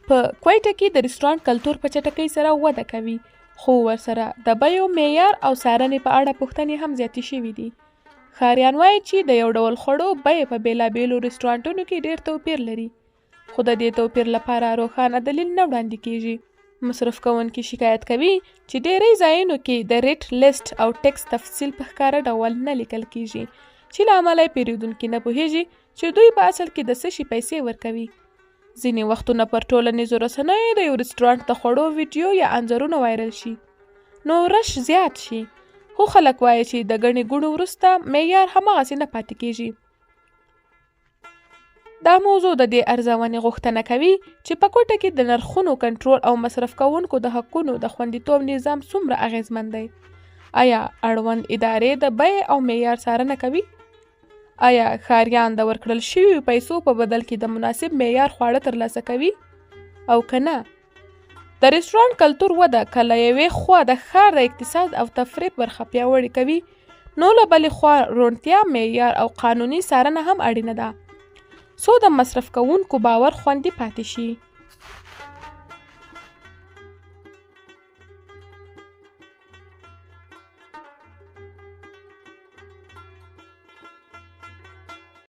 په کویټه کې د رستورانت کلتور په چټکۍ سره وده کوي، خو ورسره د بیو، معیار او څارنې په اړه پوښتنې هم زیاتې شوې دي. ښاریان وایي چې د یو ډول خوړو بیې په بېلابېلو رستورانتونو کې ډېر توپیر لري، خو د دې توپیر لپاره روښانه دلیل نه وړاندې کیږي. مصرف کوونکي شکایت کوي چې ډېری ځایونو کې د ریټ لیست او ټکس تفصیل په ښکاره ډول نه لیکل کیږي، چې له امله یې پیرودونکي نه پوهیږي چې دوی په اصل کې د څه شي پیسې ورکوي. ځینې وختونه پر ټولنیزو رسنیو د یو رستورانت د خوړو ویډیو یا انځورونه وایرل شي، نو رش زیات شي، خو خلک وایي چې د ګڼې ګوڼو وروسته معیار هماغسې نه پاتې کیږي. دا موضوع د دې ارزونې غوښتنه کوي چې په کوټه کې د نرخونو کنټرول او مصرف کوونکو د حقونو د خوندیتوب نظام څومره اغېزمن دی. آیا اړوند ادارې د بیې او معیار څارنه کوي؟ آیا ښاریان د ورکړل شویو پیسو په بدل کې د مناسب معیار خواړه ترلاسه کوي او که نه؟ د رستورانت کلتور وده که له یوې خوا د ښار د اقتصاد او تفریح برخه پیاوړې کوي، نو له بلې خوا روڼتیا، معیار او قانوني څارنه هم اړینه ده، څو د مصرف کوونکو باور خوندي پاتې شي.